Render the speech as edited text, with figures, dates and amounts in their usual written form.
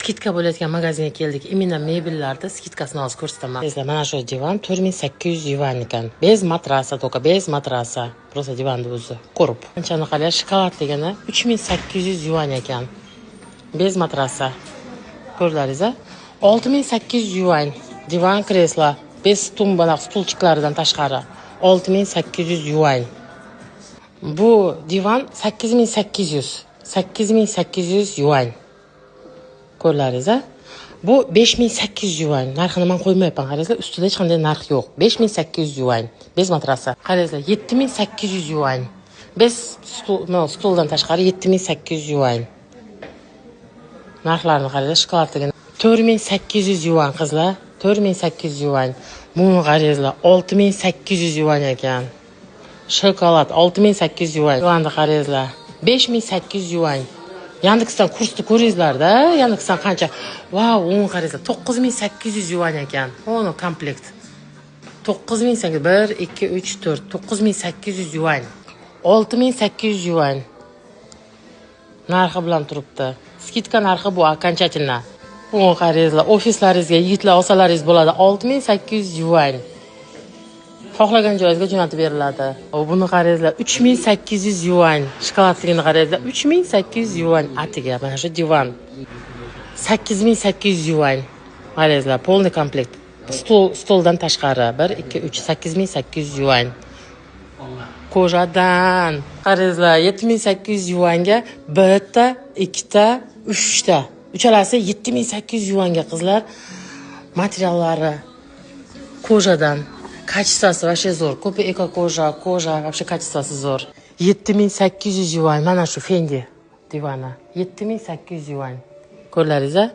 Скидка bo'layotgan magazinga keldik. Именно mebellarda скидка sini hozir ko'rsataman. Azizlar, mana shu divan 4800 yuan ekan. Без matrasa, только без matrasa. Просто divanni o'zi ko'rib. Qanchani qarang, shokoladligini 3800 yuan ekan. Без matrasa. Ko'rdilaringiz a? 6800 yuan. Divan, kreslo, без tumba, стульчик laridan tashqari. 6800 yuan. Bu divan 8800. 8800 yuan. Ko'rlaringiz a? Bu 5800 yuan. Narxini man qo'ymayapman, qarangizlar, ustida hech qanday narx yo'q. 5800 yuan. Без matrasa. Qarangizlar, 7800 yuan. Без stul, no, stuldan tashqari 7800 yuan. Narxlarini qaranglar, shokoladligini. 4800 yuan, qizlar. 4800 yuan. Buni qarangizlar, 6800 yuan ekan. Shokolad 6800 yuan. Yuanni qarangizlar. 5800 yuan. Yandeksdan kursni ko'ringizlarda, Yandeksdan qancha? Vau, uni qarangizlar, 9800 yuan ekan. Uni komplekt. 9800, 1, 2, 3, 4, 9800 yuan. 6800 yuan. Narxi bilan turibdi. Скидка narxi bu окончательно. Buni qarangizlar, ofislaringizga yigitlar olsalaringiz bo'ladi. 6800 yuan. Xohlagan joyingizga jo'natib beriladi. O, buni qarangizlar, 3800 yuan. Shokoladligini qarangizlar, 3800 yuan atiga mana shu divan. 8800 yuan. Qarangizlar, полный komplekt. Stol, stoldan tashqari 1, 2, 3, 8800 yuan. Кожа dan. Qarangizlar, 7800 yuanga bitta, ikkita, uchta. Uchalasi 7800 yuanga, qizlar. Materiallari кожа dan. Качество si вообще zo'r. Ko'pi эко кожа, кожа, вообще качество si zo'r. 7800 yuan mana shu Fendi divani. 7800 yuan. Ko'rlaringiz a?